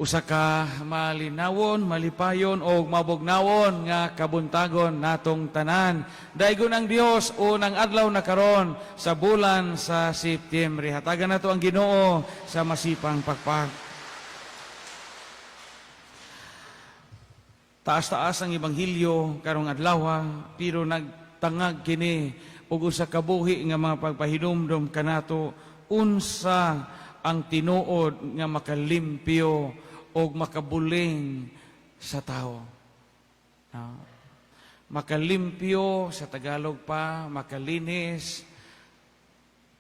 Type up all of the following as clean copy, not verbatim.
Usa ka malinawon, malipayon o mabugnawon nga kabuntagon natong tanan. Daygon ang Dios, unang adlaw na karon sa bulan sa Setyembre. Hatagan nato ang Ginoo sa masipang pakpak. Taas-taas ang ebanghelyo karong adlaw, pero nagtangag kini og usa ka buhi nga mga pagpahinumdom kanato unsa ang tinuod nga makalimpyo og makabuling sa tao. No? Makalimpyo sa Tagalog pa, makalinis,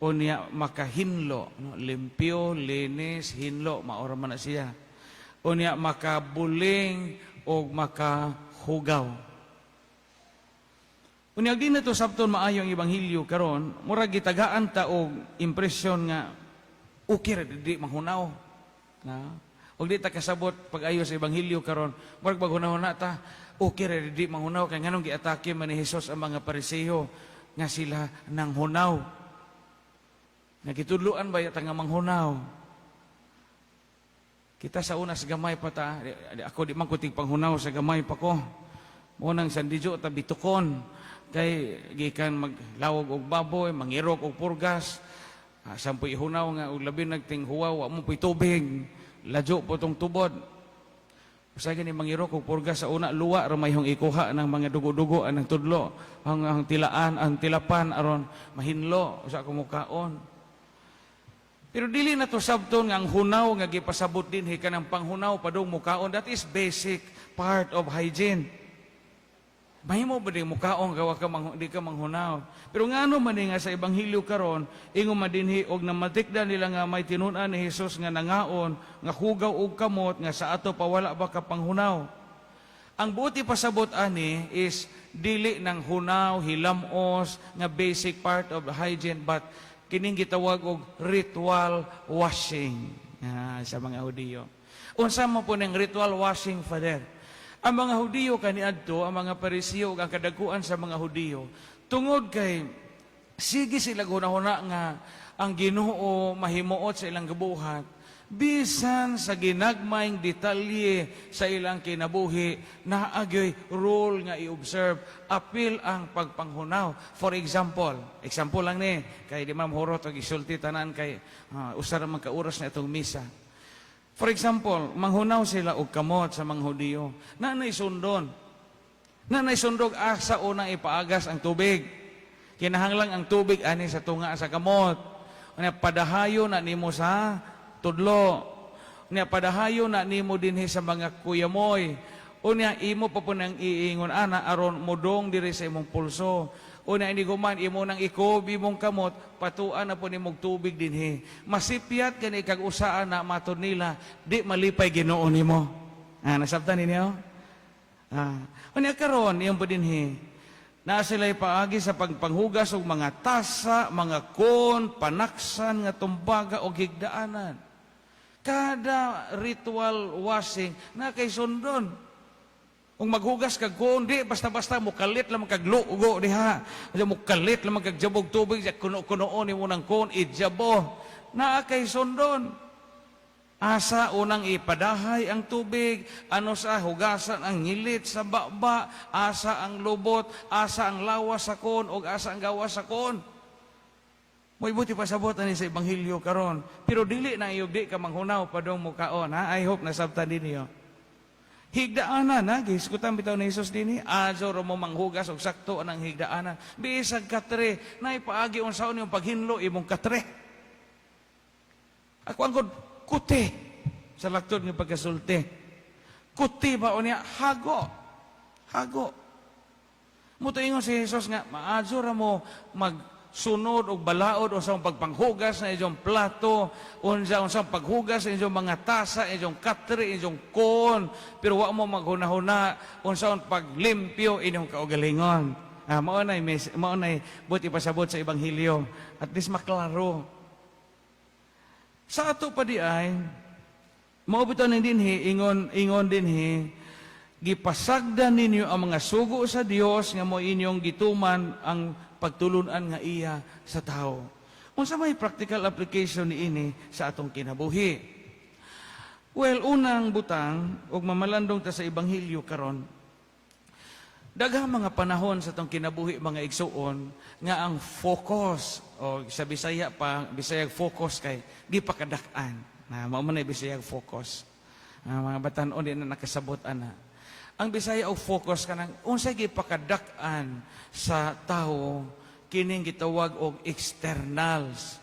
unya makahinlo, no? Limpyo, linis, hinlo, maora man na siya. Unya makabuling og makahugaw. Unya di na to sabton maayo ang ebanghelyo karon, murag gitagaan ta og impresyon nga okay ra di manghunaw. Na? Og di ta kasabot pag-ayo sa ebanghelyo karon, murag maghunahuna ta, okay ra di manghunaw kay nganong giatake man ni Hesus ang mga Pariseo nga sila nang hunaw. Nagitudloan ba yata nga manghunaw? Kita sa una sa gamay pa ta, ako di man ko tigpanghunaw, sa gamay pa ko. Mo nang sandijo ta bitukon kay gikan maglawog og baboy, mangirok og purgas. Ah, sampoy ihunaw nga og labi nagtinghuwaw, wa mo po'y tubig. Ladyo po tong tubod. Usahay gani mangirok og purgas sa una, luwa ra may hong ikuha ng mga dugo-dugo ang tudlo, ang tilaan, ang tilapan aron mahinlo usa ko mukaon. Pero dili na to sabton nga ang hunaw nga gipasabot dinhi kanang panghunaw padung mukaon. That is basic part of hygiene. Mahimo ba di mukaon ka wa ka mang, di ka manghunaw? Pero ngano man ni nga sa ebanghelyo karon ingon man dinhi og namatikdan nila nga may tinun-an ni Hesus nga nangaon nga hugaw og kamot nga sa ato pa wala ba ka panghunaw? Ang buot ipasabot ani is dili ng hunaw, hilamos nga basic part of hygiene, but kining gitawag og ritual washing sa mga Hudiyo. Unsa mo po ning ritual washing, Father? Ang mga Hudiyo kaniadto, ang mga Pariseo ug ang kadaguan sa mga Hudiyo, tungod kay sige sila hunahuna nga ang Ginoo mahimuot sa ilang gabuhat, bisan sa ginagmayng detalye sa ilang kinabuhi, naagyoy rule nga i-observe, apil ang pagpanghunaw. For example, example lang ni, kay di man mahurot og isulti tanan kay usa ra man ka oras na itong misa. For example, manghunaw sila og kamot sa mga Hudiyo. Nanay sundon. Nanay sundog asa unang ipaagas ang tubig. Kinahanglang ang tubig ani sa tunga sa kamot. Unya padahayo na nimo sa tudlo. Unya padahayo na nimo dinhi sa mga kuyamoy. Unya imo pa po nang iingon ana aron modong diri sa imong pulso. Unya ini guman imo nang ikob imong kamot, patuan na po nimong tubig dinhi. Masipyat kani kag usaan na matod nila, di malipay Ginoo nimo. Ah, nasabtan ninyo? Ah, unya karon iyong po dinhi. Na sila'y paagi sa pagpanghugas og mga tasa, mga kon, panaksan nga tumbaga o higdaanan. Kada ritual washing na kay sundon. Kung maghugas kag kon, di basta-basta mukalit lamang kag lugo diha. Mukalit lamang kag jabog tubig, kuno-kunoon nimo ng kon, ijabo. Naa kay sundon. Asa unang ipadahay ang tubig, ano sa hugasan ang ngilit sa baba, asa ang lubot, asa ang lawas sa kon, o asa ang gawas sa kon. Mo'y buti pasabot ani sa ebanghelyo karon. Pero dili na iyog di ka manghunaw padung mukaon, ha? I hope nasabtan ninyo. Higdaanan ha, gihisgutan bitaw ni Jesus dinhi, azo ra mo manghugas og sakto anang higdaanan. Bisag katre, naipaagi unsaon yung paghinlo imong katre. Ako ang god kuti sa laktod nga pagkasulti. Kuti ba unya hago. Hago. Muto ingon si Jesus nga maadyo ra mo magsunod og balaod o sa pagpanghugas na inyong plato, unsa unsang paghugas sa inyong mga tasa, inyong katre, inyong kon, pero wa mo maghunahuna unsaon paglimpyo inyong kaugalingon. Ah, mao nay buot ipasabot sa ebanghelyo. At least maklaro. Sa ato pa di ay mao bitaw ni dinhi, ingon ingon dinhi, gipasagdan ninyo ang mga sugo sa Dios nga mo inyong gituman ang pagtulunan nga iya sa tao. Unsa may practical application niini sa atong kinabuhi? Well, unang butang, ug mamalandong ta sa Ebanghelyo karon. Daghang mga panahon sa atong kinabuhi, mga igsuon, nga ang focus o sa Bisaya pa, Bisaya focus kay gipakadak-an. Na mao man ay Bisaya focus. Ang mga batan-on di na nakasabot ana. Ang Bisaya og focus, kanang unsay gipakadak-an sa tawo, kining gitawag og externals.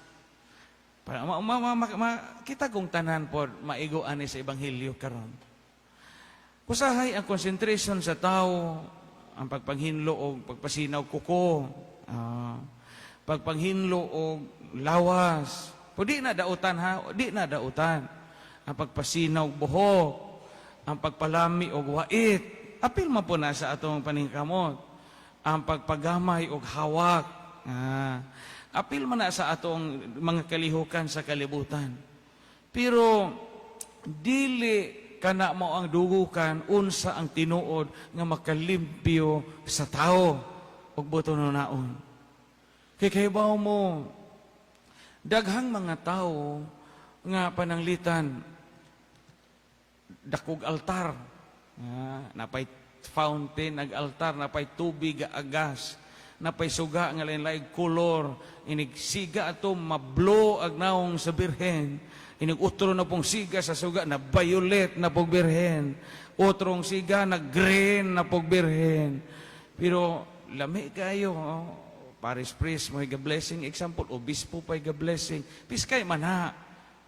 Para ma, ma, ma, ma, kita kung tanan pod maigo ani sa Ebanghelyo karon. Usahay ang concentration sa tao, ang pagpanghinlo og pagpasinaw kuko, pagpanghinlo og lawas. O di na dautan ha, di na dautan. Ang pagpasinaw og buhok, ang pagpalami og wait, apil man po na sa atong paningkamot. Ang pagpagamay og hawak, apil man na sa atong mga kalihukan sa kalibutan. Pero dili kana mo ang dugukan unsa ang tinuod nga makalimpyo sa tao ug butononaon. Kay kahibaw mo, daghang mga tao nga pananglitan dakog altar, napay fountain ag altar, napay tubig agas, napay suga nga lain-laing kolor, inig siga ato mablo ag naong sa Birhen, inig utro na pong siga sa suga na violet na pong Birhen, otrong siga na green na pong Birhen, pero lami kayo, oh. Parish priest mo blessing, example, obispo pa blessing, piskay man ha.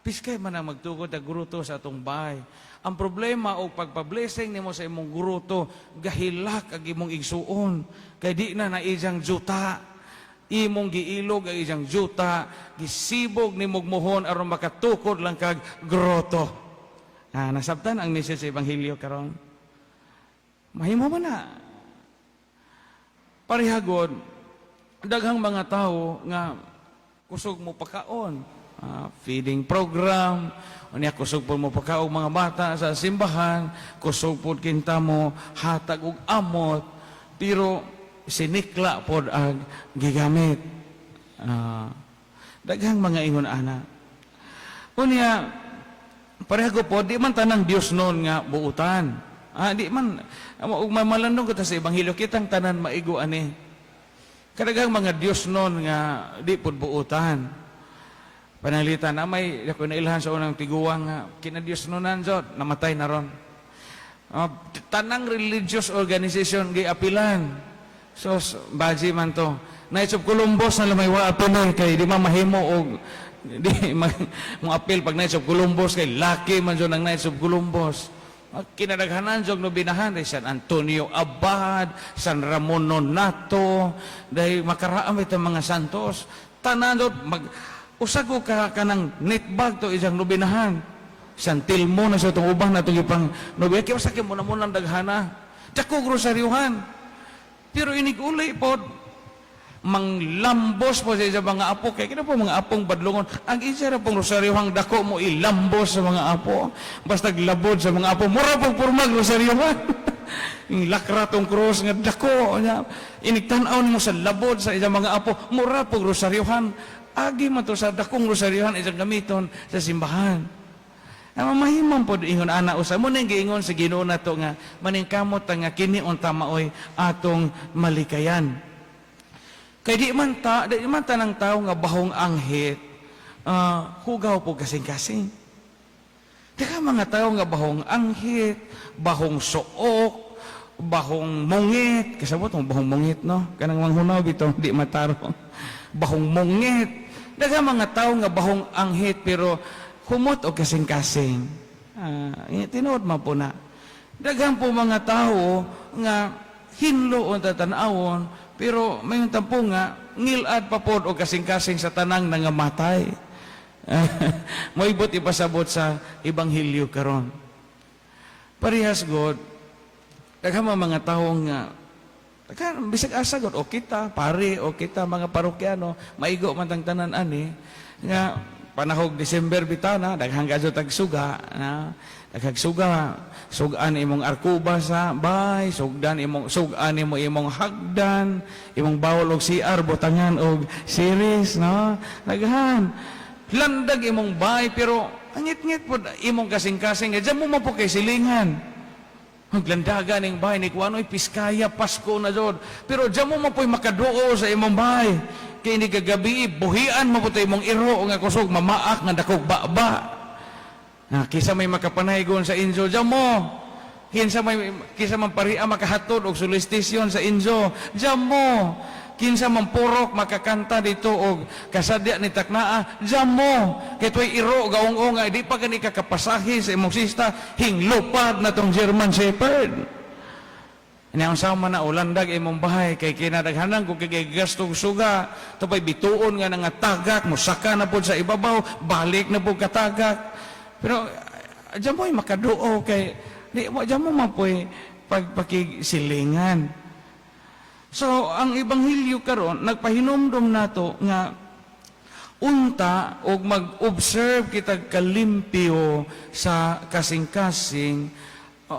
Piskay man ang magtukod ang gruto sa atong bahay. Ang problema o pagpa-blessing nimo sa imong gruto, gahilak ang imong igsuon. Kay di na naijang juta. Imong giilog ang ijang juta, gisibog nimog muhon aron makatukod lang kag groto. Nasabtan ang message sa Ebanghelyo karon. Mahimo man na. Parehagod, daghang mga tao nga kusog mo pakaon. Feeding program, unya kusog po mo pakaon mga bata sa simbahan, kusog po kinta mo hatag og amot, pero sinikla pod ang gigamit. Daghang mga ingon ana. Unya, pareho po, di man tanang Diyos noon nga buutan. Di man, ug mamalandong kita sa Ebanghelyo, kitang tanan maigo ani. Kadaghang mga Diyos noon nga di pod buutan. Panalitan na may ako nailhan sa unang tiguang nga kina Diyos noon jud, namatay na ron. Tanang religious organization giapilan. So, baji man to. Knights of Columbus na lamay wa apil eh, kay di man mahimo og di mo apil pag Knights of Columbus kay laki man jud ang Knights of Columbus. Kinadaghanan jud no binahan ay San Antonio Abad, San Ramon Nonato, dahil makaraam itong mga santos. Tanan jud mag usag ko ka kanang netbag to isang nobinahan. San Telmo na sa itong ubang na itong ipang nobinahan. Kaya sa mo na mo ng daghana. Dako rosaryuhan. Pero inig-uli pod, manglambos po sa isa mga apo. Kaya kina po mga apong badlongon. Ang isa ra pong rosaryuhang dako mo ilambos sa mga apo. Basta labod sa mga apo. Mura pong purmag rosaryuhan. Yung lakra tong cross nga dako. Nya. Inigtan-aw nimo sa labod sa isa mga apo. Mura pong rosaryuhan. Agi man to sa dakong rosaryuhan isang gamiton sa simbahan. Ang mamahimong pod ingon ana usa mo nang giingon sa Ginoo nato nga maningkamot ta nga kini unta maoy atong malikayan. Kay di man ta ng tao nga bahong anghit, hugaw po kasing-kasing. Di ka mga tao nga bahong anghit, bahong suok, bahong mungit. Kasabot mo bahong mungit, no? Kanang manghunaw bitaw, di matarong. Bahong mungit. Daghang mga tao nga bahong anghit pero humot o kasing-kasing. Tinuod man po na. Daghan po mga tao nga hinlo o tatanawon pero may tampo nga ngilad pa pod o kasing-kasing sa tanang nangamatay. Moibot ipasabot sa Ebanghelyo karon. Parehas god, daghan mga tao nga daghan bisag asa god o kita pare o kita mga parokyano, maigo man tang tanan ani nga panahog December bitaw na daghang kadyo tag suga na, daghang suga, sugan imong arkuba sa bay, sugdan imong sugan imo imong hagdan, imong bawol og CR butangan og series, no, daghan landag imong bay, pero Angit-ngit po imong kasing-kasing, nga mo man po kay silingan. Maglandaga ning bahay ni Kuanoy, piskaya, Pasko na jud. Pero diyan mo man po'y makaduo sa imong bahay. Kay ni kagabi, buhian mo po imong iro nga kusog, mamaak nga dakog baba. Na, kisa may makapanaygon sa inyo, diyan mo. Kinsa may kinsa man pariha makahatod og solicitation sa inyo, diyan mo. Kinsa man purok makakanta dito og kasadya ni taknaa, diyan mo. Kay tuoy iro gaung nga di pa gani ka kapasahe sa imong sista, hinglupad na tong German Shepherd. Nya unsa man na ulandag imong bahay kay kinadaghanan kung kay gasto og suga, tupay bituon nga nga tagak, mosaka na pud sa ibabaw, balik na pud katagak. Pero diyan mo makaduo kay di mo diyan mo man po'y pagpakigsilingan. So, ang ebanghelyo karon nagpahinumdom nato nga unta og mag-observe kita kalimpyo sa kasing-kasing,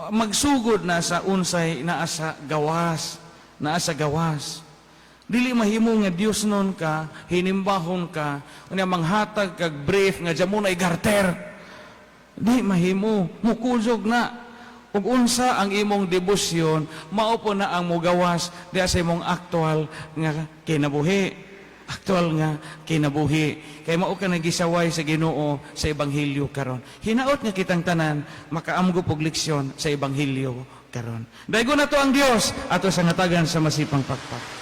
magsugod na sa unsay naa sa gawas, naa sa gawas. Dili mahimo nga Dios nun ka, hinimbahon ka, unya manghatag kag brief nga diyan mo na igarter. Di mahimo, mukuzog na. Ug unsa ang imong debosyon, mao po na ang mugawas diha sa imong aktual nga kinabuhi. Aktual nga kinabuhi. Kay mao ka nagisaway sa Ginoo sa ebanghelyo karon. Hinaot nga kitang tanan makaamgo og leksyon sa ebanghelyo karon. Daygon nato ang Dios ato sa ngatagan sa masipang pakpak.